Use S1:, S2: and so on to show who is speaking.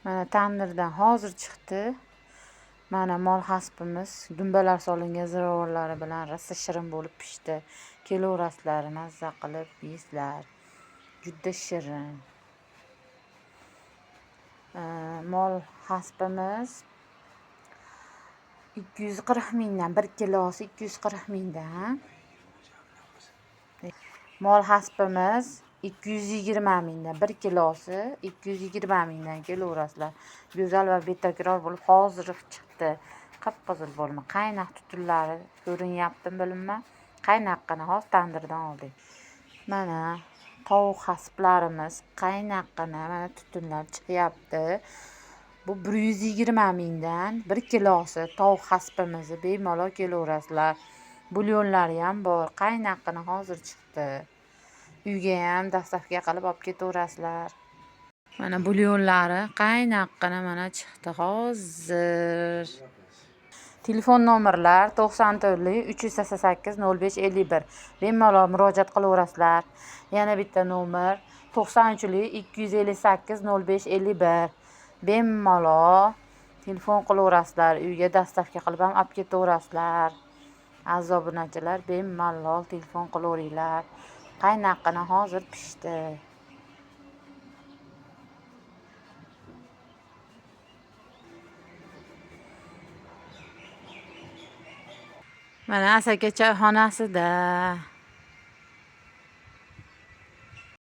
S1: Mana tandirdan hozir chiqdi. Mana mol hasbimiz dumbalar solingan ziravorlari bilan rosa shirin bo'lib pishdi. Kelaverasizlar, mazza qilib yeysizlar. Juda shirin. Mol hasbimiz 240 mingdan, 1 kilosi 240 mingdan. Mol hasbimiz 220 mingdan, 1 kilosi 220 mingdan kelaverasizlar. Go'zal va betakror bo'lib hozir chiqdi. Qip-qizil bo'lma, qaynoq tutunlari ko'rinyaptimi bilinma. Qaynoqqina hozir tandirdan oldik. Mana tovuq hasblarimiz qaynoqqina mana tutunlar chiqyapti. Bu 120 mingdan 1 kilosi tovuq hasbimizni bemalol kelaverasizlar. Bulyonlari ham bor, qaynoqqina hozir chiqdi. Uyga ham dastavka qilib olib ketaverasizlar. Mana bulyonlari qaynoqqina mana chiqdi hozir. Telefon nomerlar 94 388 05 51. Bemalol murojaat qilaverasizlar. Yana bitta nomer 93 258 05 51. Bemalol telefon qilaverasizlar. Uyga dastavka qilib ham olib ketaverasizlar. Aziz obunachilar, bemalol telefon qilaveringlar. Qaynoqqina hozir pishdi. Mana Asaka choyxonasida